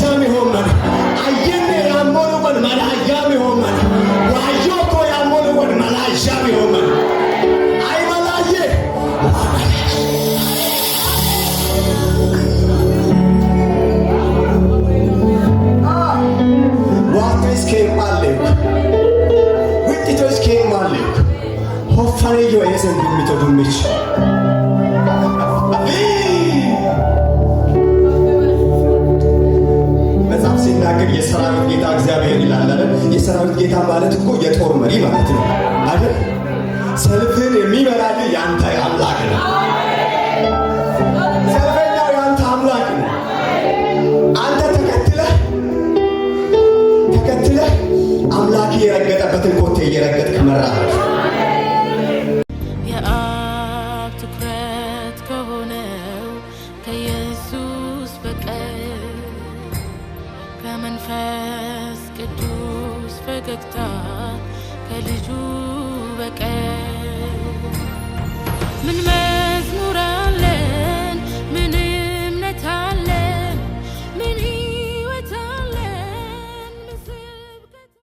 መላያም ሆመን አየኔ ያሞልወን መላያም ሆመን ዋዮኮ ያሞልወን መላያም ሆመን አይ መላዬ። ዋቶስ ኬማሌክ ውጥቶስ ኬማሌክ ሆፋኔዮ የሰን ዱሚቶ ዱሚች። መጽሐፍ ሲናገር የሰራዊት ጌታ እግዚአብሔር ይላል አይደል? የሰራዊት ጌታ ማለት እኮ የጦር መሪ ማለት ነው አይደል? ሰልፍን የሚመራልህ ያንተ አምላክ ነው። ሰልፈኛው ያንተ አምላክ ነው። አንተ ተከትለህ ተከትለህ አምላክ የረገጠበትን ኮቴ እየረገጥክ መራመድ። የአብ ትኩረት ከሆነው ከኢየሱስ በቀር፣ ከመንፈስ ቅዱስ ፈገግታ ከልጁ በቀር ምን